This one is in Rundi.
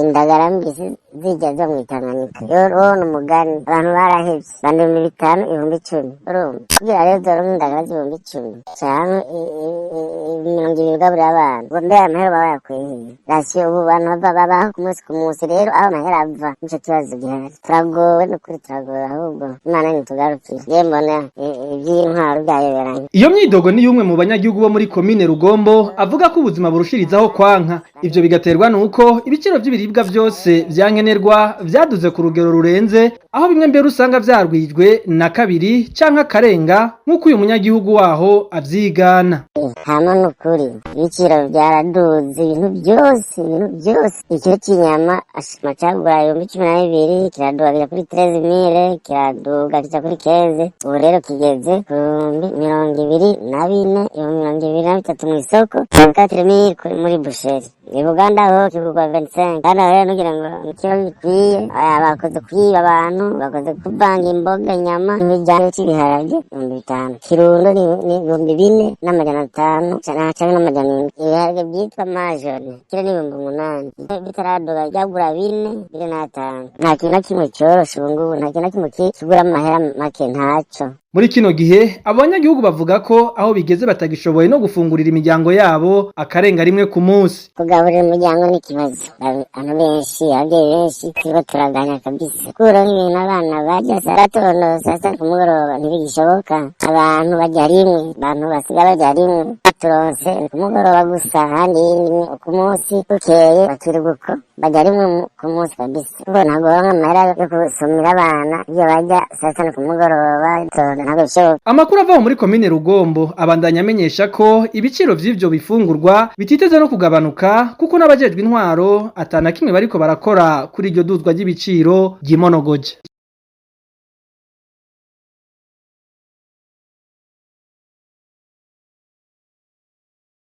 Indagara mbisi zijya zo mw'Itanganyika rero ni umugani abantu barahevye banda 5000, 10,000. Urumva kugira rero uzoronke indagara z'10,000 canke 20 ugaburira abana, ngo mbere amahera baba bayakuye hehe? Ration ubu bantu bava babaho ku munsi ku munsi. Rero aho amahera ava nico kibazo gihari. Turagowe nukuri, turagowe. Ahubwo Imana nitugarukire. Je mbona ivy'intwaro vyayoberanye. Iyo myidogo ni y'umwe mu banyagihugu bo muri komine Rugombo, avuga ko ubuzima burushirizaho kwanka. Ivyo bigaterwa nuko ibiciro vy'ibiribwa vyose vyankenerwa vyaduze ku rugero rurenze, aho bimwe mbere usanga vyarwijwe na kabiri canke akarenga, nk'uko uyu munyagihugu waho avyigana. Hama nukuri ibiciro byaraduze, ibintu byose, ibintu byose. Ikiro c'inyama ashima cagura 12,000, kiraduga kija kuri 13 000, kiraduga kija kuri 15, ubu rero kigeze ku 24,000, 23,000 mw'isoko, 24 000 muri boucherie. I Buganda ho kigurwa 25. Kandi aho rero nugira ngo ikiro gikwiye. Aya bakoze kwiba abantu, bakoze kuvanga imboga, inyama. Ibijyanye cy'ibiharage 5000, kirundo ni 4500 canke n'700. Ibiharage byitwa majone kiro ni 8000, bitaraduga byagura 4, 4,5. Nta kintu na kimwe cyoroshe ubu ngubu, nta kintu na kimwe kigura amahera make, ntaco. Muri kino gihe abo banyagihugu bavuga ko aho bigeze batagishoboye no gufungurira imiryango yabo akarenga rimwe ku munsi. Kugaburira umuryango ni ikibazo. Abantu benshi, ababyeyi benshi turiko turaganya kabisa. Kuronka ibintu abana barya saa gatondo, saa sita, ku mugoroba ntibigishoboka. Abantu barya rimwe, abantu basigaye barya rimwe baturonse ku mugoroba gusa, ahandi rimwe ku munsi, bukeye bakirirwa uko. Barya rimwe ku munsi kabisa, kuko ntabwo baronka amahera yo gusumira abana ibyo barya saa sita no ku mugoroba. Ntabwo bishoboka. Amakuru ava muri komine Rugombo abandanya amenyesha ko ibiciro vy'ivyo bifungurwa bititeze no kugabanuka, kuko n'abajejwe intwaro atana kimwe bariko barakora kuri iryo duzwa ry'ibiciro ryimonogoje.